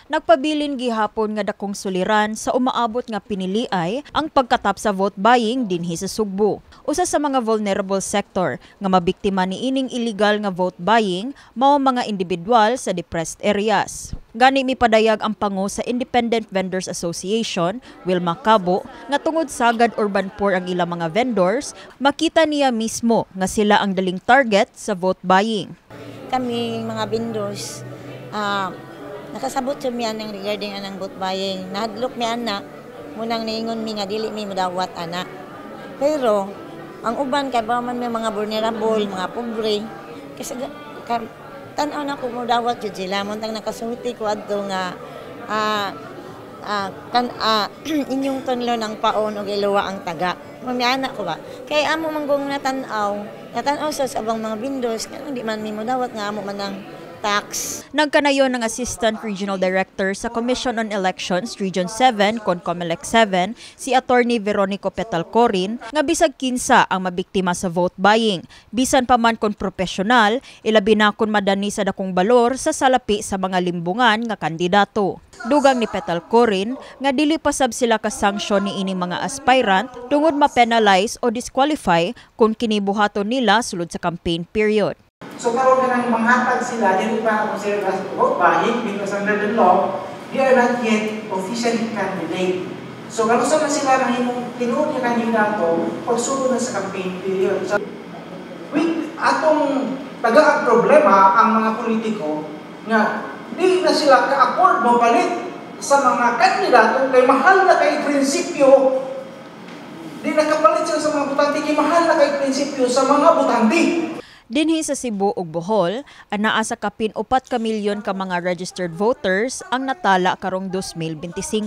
Nagpabilin gihapon nga dakong suliran sa umaabot nga piniliay ang pagkatap sa vote buying dinhi sa Sugbo. Usa sa mga vulnerable sector nga mabiktima niining illegal nga vote buying mao mga individual sa depressed areas. Gani mipadayag ang pango sa Independent Vendors Association, Wilma Cabo, nga tungod sagad urban poor ang ilang mga vendors, makita niya mismo nga sila ang daling target sa vote buying. Kami mga vendors, nakasabot sa mi anang regarding anang vote buying. Nahadlok mi ana, mao nang niingon mi nga dili mi modawat ana. Pero ang uban kay ba man may mga vulnerable, mga pobre. Kasi tan-aw na ko modawat jud sila, mao tang nakasulti ko adto nga kan inyong tunlo ng paon og iluwa ang taga. Mamiana ko ba? Kay amo manggong natan-aw, natan-aw sa abang mga vendors nga di man mi modawat nga amo man ang tax. Nagkanayon ng Assistant Regional Director sa Commission on Elections Region 7 kon COMELEC 7, si Attorney Veronico Petalcorin, nga bisag kinsa ang mabiktima sa vote buying, bisan pa man kon profesional, ilabi na kon madani sa dakong balor sa salapi sa mga limbungan nga kandidato. Dugang ni Petalcorin nga dili pasab sila kasanksyon ni ining mga aspirant tungod ma-penalize o disqualify kung kinibuhaton nila sulod sa campaign period. So karon kanang manghatag sila, dili pa considered as vote buying because under the law, they are not yet officially candidate. So kanusa na sila nang tinuod nga kandidato pagsulod na sa campaign period. So, with atong tagaag problema ang mga politiko nga di na sila ka-afford mo palit sa mga kandidato kay mahal na kay prinsipyo, di nakapalit sila sa mga botante kay mahal na kay prinsipyo sa mga botante. Dinhi sa Cebu ug Bohol, anaa sa kapin 4 ka milyon ka mga registered voters ang natala karong 2025.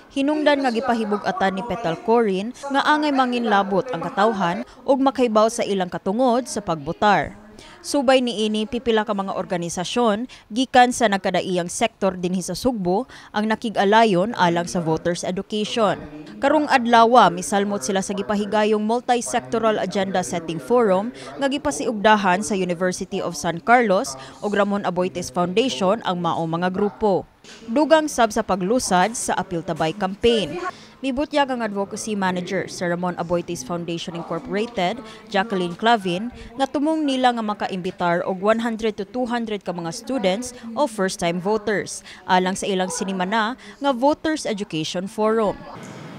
Hinungdan nga gipahibug-atan ni Petalcorin nga angay manginlabot ang katawhan ug makahibaw sa ilang katungod sa pagbotar. Subay niini, pipila ka mga organisasyon gikan sa nagkadaiyang sektor dinhi sa Sugbo ang nakig-alayon alang sa voters education. Karong adlaw, misalmot sila sa gipahigayong Multi-Sectoral Agenda Setting Forum nga gipasiugdahan sa University of San Carlos ug Ramon Aboitiz Foundation ang mao mga grupo. Dugang sab sa paglusad sa Apil Ta Bai campaign. Mibutyag ang advocacy manager sa Ramon Aboitiz Foundation Incorporated, Jacqueline Clavin, nga tumong nila nga makaimbitar og 100 to 200 ka mga students o first-time voters alang sa ilang sinimana nga Voters Education Forum.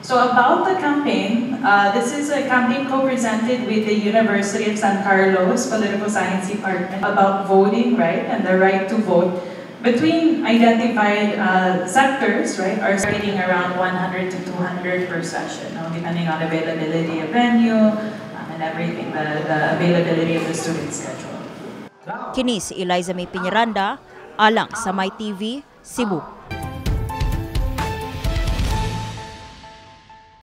So about the campaign, this is a campaign co-presented with the University of San Carlos Political Science Department about voting, right, and the right to vote. Between identified sectors, right, are targeting around 100 to 200 per session, no, depending on availability of venue and everything, the availability of the student schedule. Kini si Eliza May Piñaranda, alang sa My TV, Cebu.